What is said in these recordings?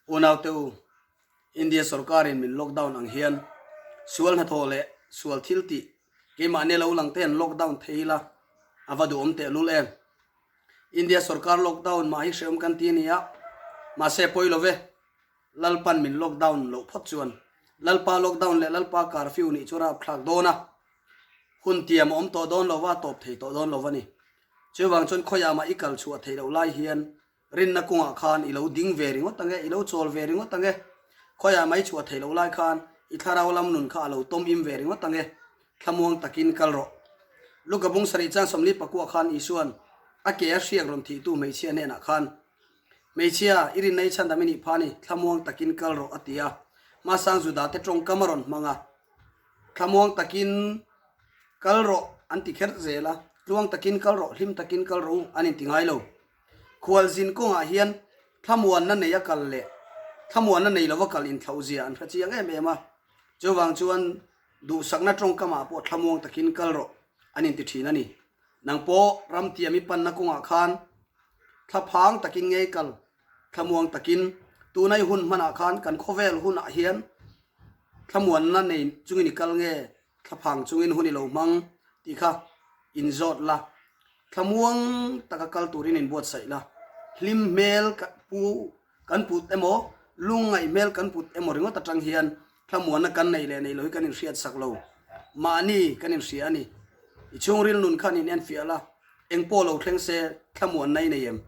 Unaute u, India sorkarin min lockdown ang hian sual hnathawh leh sual thil tih keimahni lo lang te an lockdown thei ila a va duhawm tehlul em? India sorkar lockdown mah hi hrehawm kan ti a ni a, mahse pawi lo ve. Lalpan min lockdown loh phawt chuan Lalpa lockdown leh Lalpa curfew nih chu rapthlak dawn a, hun tiam a awm tawh dawn lo va, a tawp thei tawh dawn lo va ni. Chuvang chuan khawiah mah i kal chhuah theih loh lai hian rinna kawngah khan i lo ding ve ringawt ang e, i lo chawl ve ringawt ang e. Khawiah mah i chhuah theih loh lai khan i thlarau lam nun kha a lo tawm im ve ringawt ang e. Thlamuang takin kal rawh. Luka bung sarih chan 40 pakua khan Isuan a ke a hriak rawn thihtu hmeichhia hnenah khan, Hmeichhia, i rinna i chhandam i nih pha ni, thlamuang takin kal rawh a ti a. Hmasang Juda te tawngkam a rawn hmang a. Thlamuang takin kal rawh an ti kher zel a, tluang takin kal rawh, hlim takin kal rawh u an inti ngai lo. Khualzin kawngah hian thlamuanna nei a kal leh thlamuanna nei lova kal inthlauh zia an hre chiang em em a. Chuvang chuan duhsakna tawngkamah pawh thlamuang takin kal rawh an inti thin a ni. Nang pawh ramtiam i panna kawngah khan thlaphang takin ngei kal thlamuang takin tunai hun hmanah khan kan khawvel hunah hian thlamuanna nei chungin i kal nge thlaphang chungin hun i lo hmang tih kha inzawt la, thlamuang taka kal turin inbuatsaih la, hlim hmel pu kan put emaw lungngaih hmel kan put emaw ringawt atang hian thlamuanna kan neih leh neih lo hi kan inhriat sak lo, mahni kan inhria a ni. I chhungril nun khan inenfiah la, eng pawh lo thleng se thlamuanna i nei em?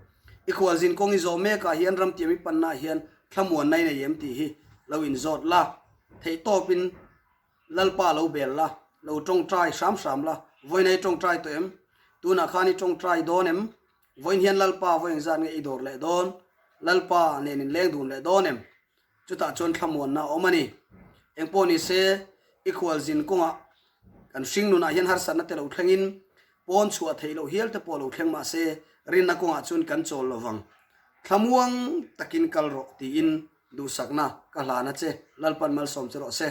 I khualzin kawng i zawh mekah hian ramtiam i pannaah hian thlamuanna i nei em tih hi lo inzawt la, theihtawpin Lalpa lo bel la, lo tawngtai hram hram la, vawiin i tawngtai tawh em? Tunah khan i tawngtai dawn em? Vawiin hian Lalpa vawi engzat nge i dawr leh dawn? Lalpa nen in leng dun leh dawn em? Chutah chuan thlamuanna a awm a ni. Engpawh ni se, i khualzin kawngah kan hring nunah hian harsatna te lo thlengin pawn chhuah theih loh hial te pawh lo thleng mah se, rinna kawngah chuan kan chawl lo vang. Thlamuang takin kal rawh tiin duhsakna ka hlan a che. Lalpan malsawm che rawh se.